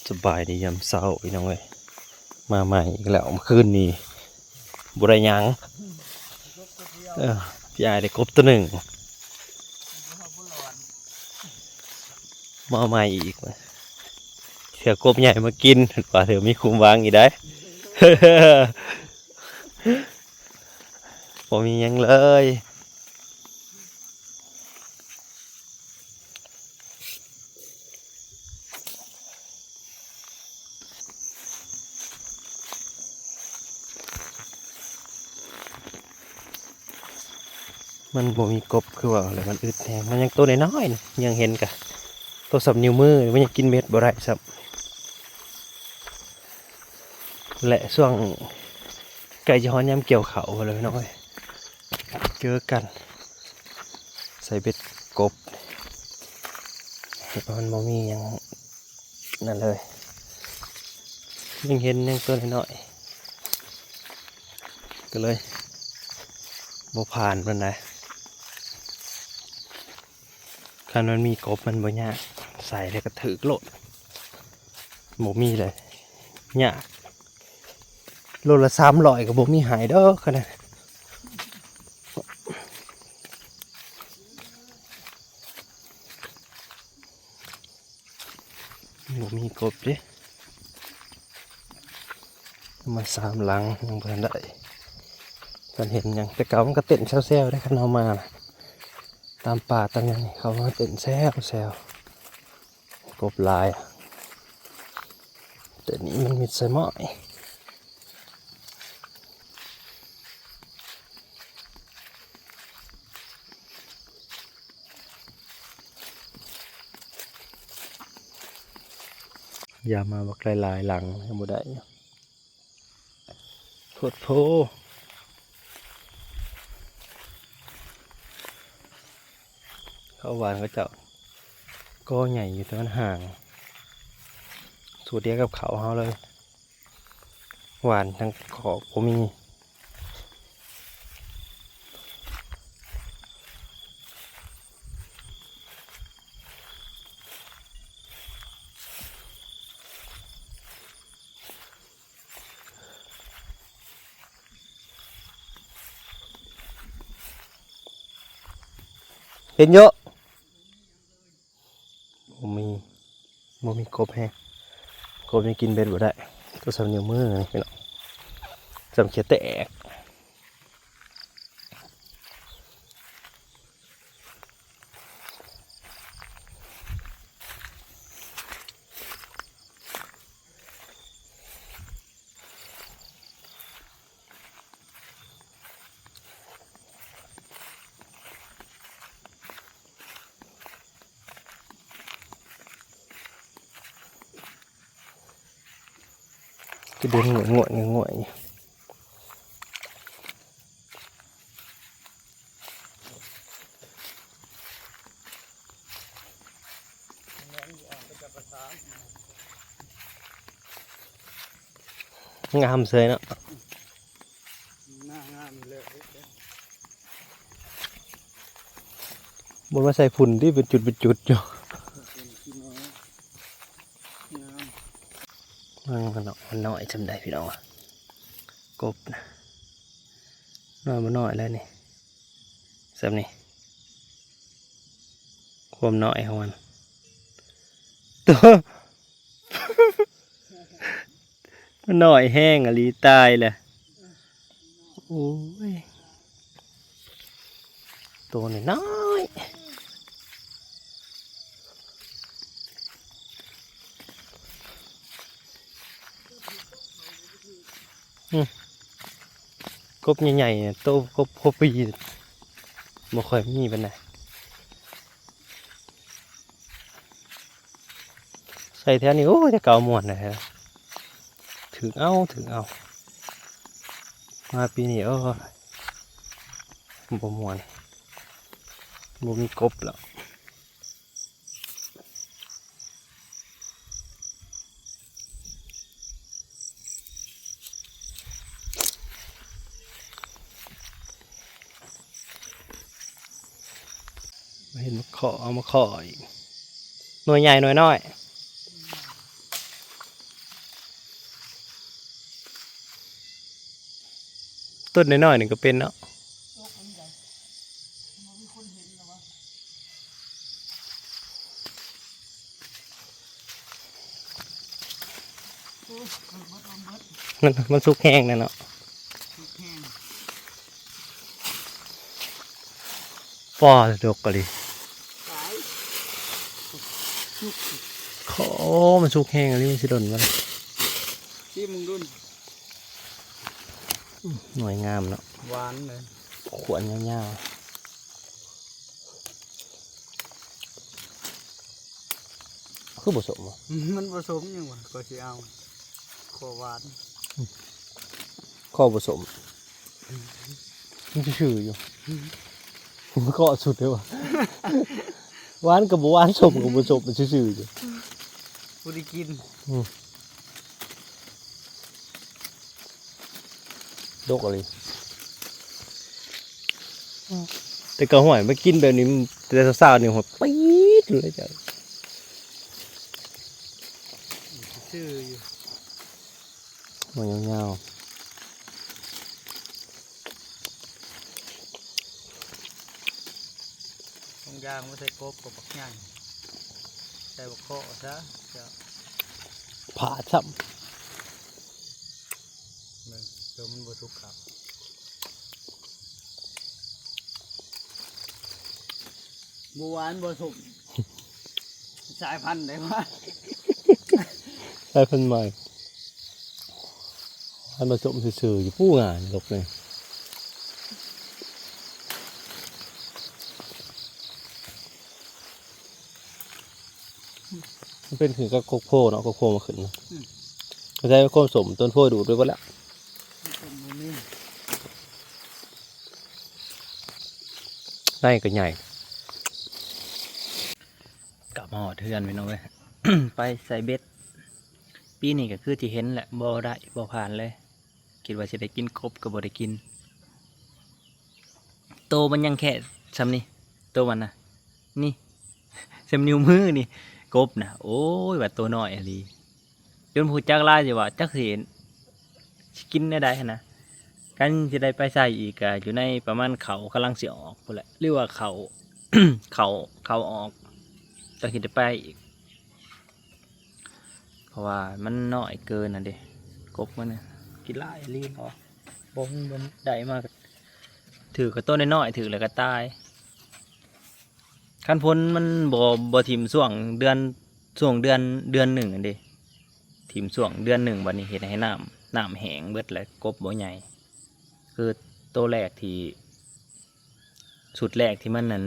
ສະບາຍດີຍາມເຊົ້າພີ່ນ້ອງເອີຍ ມາໃໝ່ອີກແລ້ວ. ມື້ຄືນນີ້ບໍ່ໄດ້ຫຍັງ ເອີ ພີ່ອ້າຍໄດ້ກົບໂຕໜຶ່ງ ມາໃໝ່ອີກ ເທື່ອກົບໃຫຍ່ມາກິນ ວ່າເທື່ອມີຄຸມຫວັງອີກໄດ໋. ບໍ່ມີຫຍັງເລີຍ. ມັນບໍ່ມີກົບຄືວ່າແຫຼະ ມັນອຶດແຮງ. ມັນຍັງໂຕນ້ອຍໆ ຍັງເຫັນກະໂຕສ່ຳນິ້ວມື ມັນຍັງກິນເມັດບໍ່ໄດ້ຊ້ຳ. ແລະ ຊ່ວງໃກ້ຈະຮອດຍາມກ່ຽວເຂົ້າແລ້ວພີ່ນ້ອງເອີຍ ເຈີກັນໃສ່ເບັດກົບ ມັນບໍ່ມີຫຍັງນັ້ນເລີຍ ຍັງເຫັນຍັງໂຕນ້ອຍໆ ກໍເລີຍບໍ່ຜ່ານປານໃດ. ຄັນມັນມີກົບມັນບໍ່ຍາກ ໃສ່ແລ້ວກໍຖືກໂລດ ບໍ່ມີເລີຍຍາກ. ໂລລະສາມຮ້ອຍກໍບໍ່ມີໃຫ້ດອກ ຂະໜາດ ບໍ່ມີກົບເດ້. ມາສາມຫຼັງຍັງບໍ່ທັນໄດ້ ບໍ່ທັນເຫັນຫຍັງ. ແຕ່ເກົ່າມັນກໍເຕັ້ນແຊວໆເດ້ ຄັນເຮົາມານະ ຕາມປ່າຕາມຫຍັງນີ້ ເຂົາມາເຕັ້ນແຊວໆ ກົບຫຼາຍ. ແຕ່ນີ້ມັນມິດໃສ່ໄມ້. ຢາມມາບັກຫຼາຍໆຫຼັງ ຍັງບໍ່ໄດ້ຢູ່ ໂພດໂພ. ເຂົ້າຫວານເຂົາເຈົ້າກໍໃຫຍ່ຢູ່ ແຕ່ມັນຫ່າງ ສູດດຽວກັບເຂົ້າເຮົາເລີຍ ຫວານທາງຄອກບໍ່ມີ. ເຫັນຢູ່ ບໍ່ມີ ບໍ່ມີກົບແຮງ ກົບຍັງກິນເບັດບໍ່ໄດ້ ໂຕສ່ຳນິ້ວມືນີ້ພີ່ນ້ອງ ສ່ຳເຂຍແຕກ. ຈະເດີນງວດໆ ງວດໆ ງາມເສີຍເນາະ ໜ້າງາມຢູ່ແລ້ວ ບໍ່ມາໃສ່ຝຸ່ນຕິ ເປັນຈຸດເປັນຈຸດຢູ່ ງາມ ເບິ່ງເນາະ ມັນນ້ອຍຊ່ຳໃດພີ່ນ້ອງ ກົບນະ ນ້ອຍບໍ່ນ້ອຍແລ້ວນີ້ ສ່ຳນີ້ ຄວາມນ້ອຍຂອງມັນ ໂຕ ມັນນ້ອຍແຮງອີ່ຫຼີ ຕາຍແລ້ວ ໂອ້ຍ ໂຕນ້ອຍໆ ອືມ ກົບໃຫຍ່ໆ ໂຕກົບຫົວປີ ບໍ່ຄ່ອຍມີປານໃດ. ໃສ່ແຖວນີ້ ໂອ້ຍ ແຕ່ເກົ່າມ່ວນແທ້ ຖືກເອົາ ຖືກເອົາ ມາປີນີ້ ໂອ້ຍ ບໍ່ມ່ວນ ບໍ່ມີກົບແລ້ວ. ເຫັນມາເຄາະ ເອົາມາເຄາະອີກ ໜ່ວຍໃຫຍ່ໜ່ວຍນ້ອຍ ອືມ ຕົ້ນນ້ອຍໆນີ້ກໍເປັນເນາະ. ມັນ ມັນສຸກແຮງແລ້ວເນາະ. ປ້າ ດົກອີ່ຫຼີ ໂອ້ ມັນສຸກແຮງອີ່ຫຼີ ມັນຊິດົນບໍ່ລະ. ຊີມເບິ່ງດູ ໜ່ວຍງາມເນາະ ຫວານເລີຍ ຂວນຍາວໆ. ຄືບໍ່ສົ້ມວະ? ມັນບໍ່ສົ້ມຫຍັງວະ ກໍຊິເອົາ ຂໍຫວານ ຂໍບໍ່ສົ້ມ ມັນຊື່ໆຢູ່ ຂໍສຸດເລີຍວະ. ຫວານກໍບໍ່ຫວານ ສົ້ມກໍບໍ່ສົ້ມ ມັນຊື່ໆຢູ່ ບໍ່ໄດ້ກິນ. ອືມ ດົກອີ່ຫຼີ ແຕ່ກໍ ຫ້ວຍ ມາກິນແບບນີ້ ແຕ່ເຊົ້າໆນີ້ ໂຫ ປີດເລີຍຈ້ະ ຊື່ຢູ່ ຫົວຍາວໆ. ຖົງຢາງມາໃສ່ກົບກໍບັກໃຫຍ່ ໃສ່ບັກເຄາະຊະ ເຈົ້າ ພາດຊ້ຳ ເບິ່ງ ໂຕມັນບໍ່ສຸກຄັກ ບໍ່ຫວານບໍ່ສົ້ມ ສາຍພັນໃດວະ? ສາຍພັນໃໝ່ ພັນຜົສົມຊື່ໆຢູ່ ປູ້ ງ່າຍ ດົກເລີຍ. ມັນເປັນຂຶ້ນກັບກົກໂພເນາະ ກົກໂພມາຂຶ້ນນະ ອືມ ໃຊ້ຄວາມສົ້ມ ຕົ້ນໂພດູດໄປເບິດແລ້ວ ມັນບໍ່ມີ ໃນກໍໃຫຍ່. ກັບມາຮອດເຮືອນພີ່ນ້ອງເອີຍ ໄປໃສ່ເບັດ ປີນີ້ກໍຄືທີ່ເຫັນແຫຼະ ບໍ່ໄດ້ ບໍ່ຜ່ານເລີຍ ຄິດວ່າຊິໄດ້ກິນກົບກໍບໍ່ໄດ້ກິນ ໂຕມັນຍັງແຄ່ຊ່ຳນີ້ ໂຕມັນນະ ນີ້ ຊ່ຳນິ້ວມືນີ້ ກົບນະ ໂອ້ຍ ວ່າໂຕນ້ອຍອີ່ຫຼີ ຈົນບໍ່ຮູ້ຈັກລາຍຊິວ່າ ຈັກຊິ ຊິກິນແນວໃດຫັ້ນນະ ຄັນຊິໄດ້ໄປໃສ່ອີກກະຢູ່ໃນປະມານເຂົາກຳລັງຊິອອກພຸ້ນແຫຼະ ຫຼືວ່າເຂົາ ເຂົາ ເຂົາອອກ ຈັ່ງຊິໄດ້ໄປອີກ ເພາະວ່າມັນນ້ອຍເກີນຫັ້ນເດ້ ກົບມັນນະ ກິນຫຼາຍອີ່ຫຼີ ເພາະວ່າບໍ່ ບໍ່ໄດ້ມາ ຖືກກໍໂຕນ້ອຍໆ ຖືກແລ້ວກໍຕາຍ. ຄັນຝົນມັນບໍ່ ບໍ່ຖິ້ມຊ່ວງເດືອນ ຊ່ວງເດືອນ ເດືອນໜຶ່ງຫັ້ນເດ້ ຖິ້ມຊ່ວງເດືອນໜຶ່ງ ບັດນີ້ເຮັດໃຫ້ນ້ຳ ນ້ຳແຫ້ງເບິດ ແລ້ວກົບບໍ່ໃຫຍ່ ຄືໂຕແລກທີ່ ຊຸດແລກທີ່ມັນນັ້ນ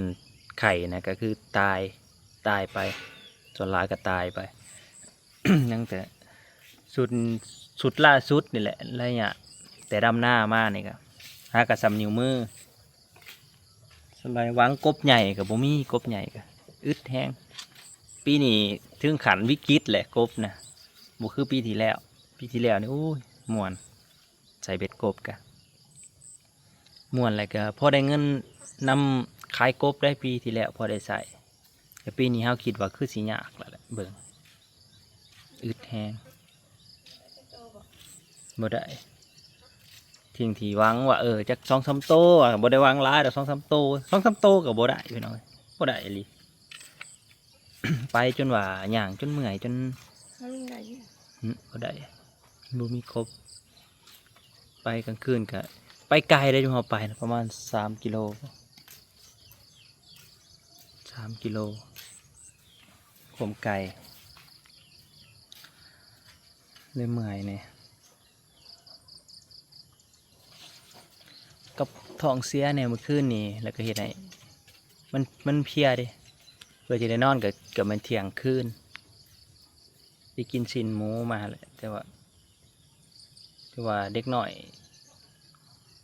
ໄຂ່ນະ ກໍຄືຕາຍ ຕາຍໄປ ສ່ວນຫຼາຍກໍຕາຍໄປ ຍັງແຕ່ຊຸດ ຊຸດລ່າສຸດນີ້ແຫຼະ ໄລຍະແຕ່ດຳນາມານີ້ກໍຫາກໍຊ່ຳນິ້ວມື. ສ່ວນຫຼາຍຫວັງກົບໃຫຍ່ກໍບໍ່ມີ ກົບໃຫຍ່ກໍອຶດແຮງ ປີນີ້ເຖິງຂັ້ນວິກິດແຫຼະ ກົບນະ ບໍ່ຄືປີທີ່ແລ້ວ ປີທີ່ແລ້ວນີ້ ໂອ້ຍ ມ່ວນ ໃສ່ເບັດກົບກະມ່ວນ ແລ້ວກະພໍໄດ້ເງິນນຳຂາຍກົບໄດ້ ປີທີ່ແລ້ວພໍໄດ້ໃຊ້ ແຕ່ປີນີ້ເຮົາຄິດວ່າຄືຊິຍາກແລ້ວແຫຼະ ເບິ່ງ ອຶດແຮງ ບໍ່ໄດ້ ສິ່ງທີ່ຫວັງວ່າ ເອີ ຈັກສອງສາມໂຕ ບໍ່ໄດ້ຫວັງຫຼາຍດອກ ສອງສາມໂຕ ສອງສາມໂຕກໍບໍ່ໄດ້ພີ່ນ້ອງ ບໍ່ໄດ້ອີ່ຫຼີ ໄປຈົນວ່າຍ່າງຈົນເມື່ອຍຈົນ ມັນໄດ້ຢູ່ ຫຶ ບໍ່ໄດ້ ບໍ່ມີກົບ ໄປກາງຄືນກະ ໄປໄກເດ້ ຈຸມເຮົາໄປນະ ປະມານສາມກິໂລ ສາມກິໂລ ຄວາມໄກ ເລີຍເມື່ອຍແດ່. ກັບທ້ອງເສຍແດ່ມື້ຄືນນີ້ ແລ້ວກໍເຮັດໃຫ້ມັນ ມັນເພຍເດ້ ເພື່ອຊິໄດ້ນອນກໍ ກໍແມ່ນທ່ຽງຄືນ ໄດ້ກິນຊີ້ນໝູມາແຫຼະ ແຕ່ວ່າ ແຕ່ວ່າເດັກນ້ອຍ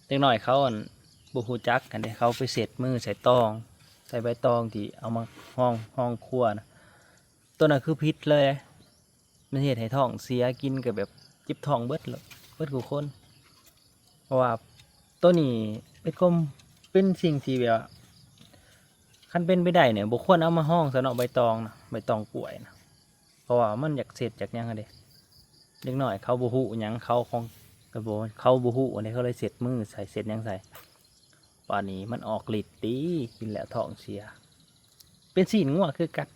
ເດັກນ້ອຍເຂົາ ອັນ ບໍ່ຮູ້ຈັກຫັ້ນເດ້ ເຂົາໄປເຊັດມືໃສ່ຕອງ ໃສ່ໃບຕອງທີ່ເອົາມາຮອງ ຮອງຄົວນະ ໂຕນັ້ນຄືຜິດເລີຍ. ມັນເຮັດໃຫ້ທ້ອງເສຍ ກິນກໍແບບເຈັບທ້ອງເບິດ ເບິດຄູ່ຄົນ ເພາະວ່າໂຕນີ້ເປັນຄວາມ ເປັນສິ່ງທີ່ແບບວ່າ ຄັນເປັນໄປໄດ້ນີ້ ບໍ່ຄວນເອົາມາຮອງຊະເນາະ ໃບຕອງນະ ໃບຕອງກ້ວຍນະ ເພາະວ່າມັນຢາກເຊັດຢາກຫຍັງຫັ້ນເດ້ ເດັກນ້ອຍເຂົາບໍ່ຮູ້ຫຍັງ ເຂົາຂອງ ກໍບໍ່ ເຂົາບໍ່ຮູ້ເດ້ ເຂົາເລີຍເຊັດມືໃສ່ ເຊັດຫຍັງໃສ່ ບາດນີ້ມັນອອກລິດຕິ ກິນແລ້ວທ້ອງເສຍ ເປັນຊີ້ນງົວຄືກັນ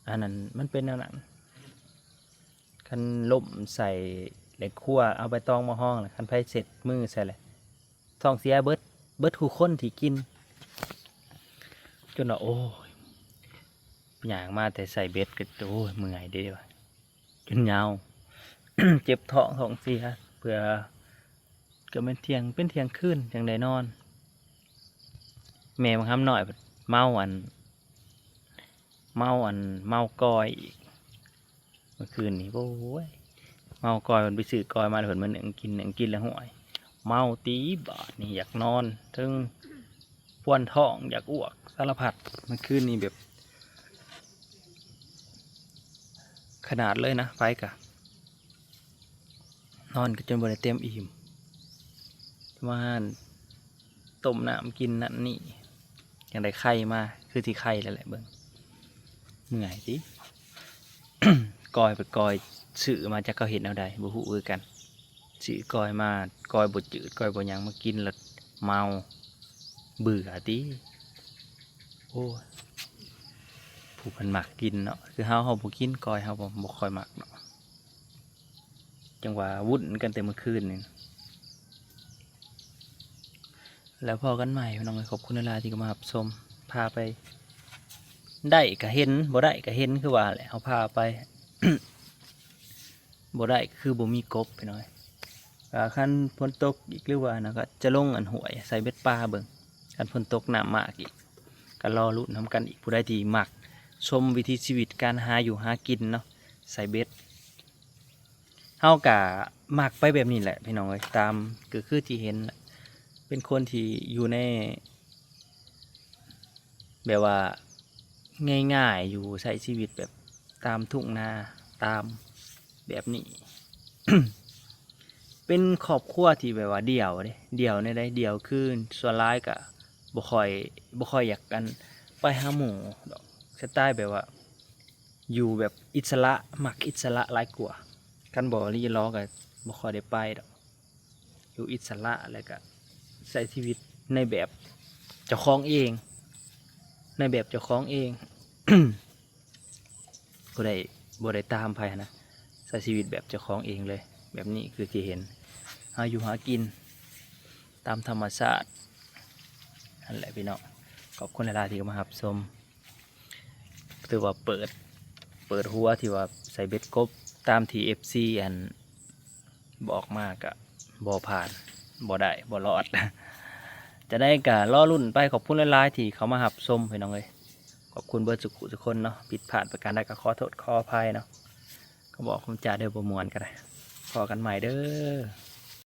ອັນນັ້ນມັນເປັນແນວນັ້ນ ຄັນລົ້ມໃສ່ແລ້ວຄົວ ເອົາໃບຕອງມາຮອງ ແລ້ວຄັນໃຜເຊັດມືໃສ່ແລ້ວ ທ້ອງເສຍເບິດ ເບິດທຸກຄົນທີ່ກິນ ຈົນວ່າ ໂອ້ຍ ຍ່າງມາແຕ່ໃສ່ເບັດກໍ ໂອ້ຍ ເມື່ອຍເດ້ວ່າ ຈົນຍາວ ເຈັບທ້ອງ ທ້ອງເສຍ ເພື່ອ ກໍແມ່ນທ່ຽງ ເປັນທ່ຽງຄືນຈັ່ງໄດ້ນອນ ແມ່ບັກຫຳນ້ອຍເມົາອັນ ເມົາອັນ ເມົາກ້ອຍອີກ ເມື່ອຄືນນີ້ ໂອ້ຍ ເມົາກ້ອຍ ເພິ່ນໄປຊື້ກ້ອຍມາ ເພິ່ນມາໜຶ້ງກິນ ໜຶ້ງກິນແລ້ວ ຫ້ວຍ ເມົາຕິ ບາດນີ້ຢາກນອນ ເທິງປວດທ້ອງ ຢາກອວກ ສາລະພັດ ເມື່ອຄືນນີ້ແບບ ຂະໜາດເລີຍນະ ໄປກະ ນອນກໍຈົນບໍ່ໄດ້ເຕັມອີ່ມ ປະມານຕົ້ມນ້ຳກິນນັ້ນນີ້ ຈັ່ງໄດ້ໄຂ່ມາ ຄືຊິໄຂ່ແລ້ວແຫຼະ ເບິ່ງ ເມື່ອຍຕິ ກ້ອຍໄປກ້ອຍ ຊື້ມາຈັກເຂົາເຮັດແນວໃດ ບໍ່ຮູ້ຄືກັນ ຊື້ກ້ອຍມາ ກ້ອຍບໍ່ຈືດ ກ້ອຍບໍ່ຫຍັງ ມາກິນແລ້ວເມົາ ເບື່ອຕິ ໂອ້ຍ ຜູ້ເພິ່ນມັກກິນເນາະ ຄືເຮົາ ເຮົາບໍ່ກິນ ກ້ອຍເຮົາບໍ່ ບໍ່ຄ່ອຍມັກເນາະ ຈັ່ງວ່າວຸ້ນກັນແຕ່ມື້ຄືນນີ້ ແລ້ວພໍ້ກັນໃໝ່ພີ່ນ້ອງເອີຍ ຂອບຄຸນຫຼາຍໆທີ່ເຂົ້າມາຮັບຊົມ ພາໄປ ໄດ້ກະເຫັນ ບໍ່ໄດ້ກະເຫັນ ຄືວ່າແຫຼະ ເຮົາພາໄປ ບໍ່ໄດ້ຄືບໍ່ມີກົບພີ່ນ້ອງເອີຍ ກໍຄັນຝົນຕົກອີກ ຫຼືວ່ານັ້ນກໍຈະລົງອັນຫ້ວຍ ໃສ່ເບັດປາເບິ່ງ ຄັນຝົນຕົກນ້ຳມາອີກ ກໍລໍລຸ້ນນຳກັນອີກ ຜູ້ໃດທີ່ມັກຊົມວິຖີຊີວິດການຫາຢູ່ຫາກິນເນາະ ໃສ່ເບັດ ເຮົາກະມັກໄປແບບນີ້ແຫຼະພີ່ນ້ອງເອີຍ ຕາມ ກໍຄືທີ່ເຫັນແຫຼະ ເປັນຄົນທີ່ຢູ່ໃນ ແບບວ່າງ່າຍໆ ຢູ່ ໃຊ້ຊີວິດແບບຕາມທົ່ງນາ ຕາມແບບນີ້ ເປັນຄອບຄົວທີ່ແບບວ່າດ່ຽວເດ້ ດ່ຽວແນວໃດ ດ່ຽວຄືສ່ວນຫຼາຍກະບໍ່ຄ່ອຍ ບໍ່ຄ່ອຍຢາກ ອັນ ໄປຫາໝູ່ດອກ ສະໄຕແບບວ່າ ຢູ່ແບບອິດສະຫຼະ ມັກອິດສະຫຼະຫຼາຍກວ່າ ຄັນບໍ່ລີລໍກໍບໍ່ຄ່ອຍໄດ້ໄປດອກ ຢູ່ອິດສະຫຼະ ແລ້ວກໍໃຊ້ຊີວິດໃນແບບເຈົ້າຂອງເອງ ໃນແບບເຈົ້າຂອງເອງ ບໍ່ໄດ້ ບໍ່ໄດ້ຕາມໃຜຫັ້ນນະ ໃຊ້ຊີວິດແບບເຈົ້າຂອງເອງເລີຍ ແບບນີ້ຄືທີ່ເຫັນ ຫາຢູ່ຫາກິນຕາມທຳມະຊາດ ຫັ້ນແຫຼະພີ່ນ້ອງ ຂອບຄຸນຫຼາຍໆທີ່ເຂົ້າມາຮັບຊົມ ຖືວ່າເປີດ ເປີດຫົວທີ່ວ່າໃສ່ເບັດກົບຕາມທີ່ເອັຟຊີ ອັນ ບອກມາກະບໍ່ຜ່ານ ບໍ່ໄດ້ ບໍ່ລອດ ຈະໄດ້ກະລໍລຸ້ນໄປ ຂອບຄຸນຫຼາຍໆທີ່ເຂົ້າມາຮັບຊົມພີ່ນ້ອງເອີຍ ຂອບຄຸນເບິດສຸຂູສຸຄົນເນາະ ຜິດພາດປະການໃດກໍຂໍໂທດຂໍອະໄພເນາະ ຄຳເວົ້າຄຳຈາເດີບໍ່ມ່ວນກໍໄດ້ ພໍ້ກັນໃໝ່ເດີ.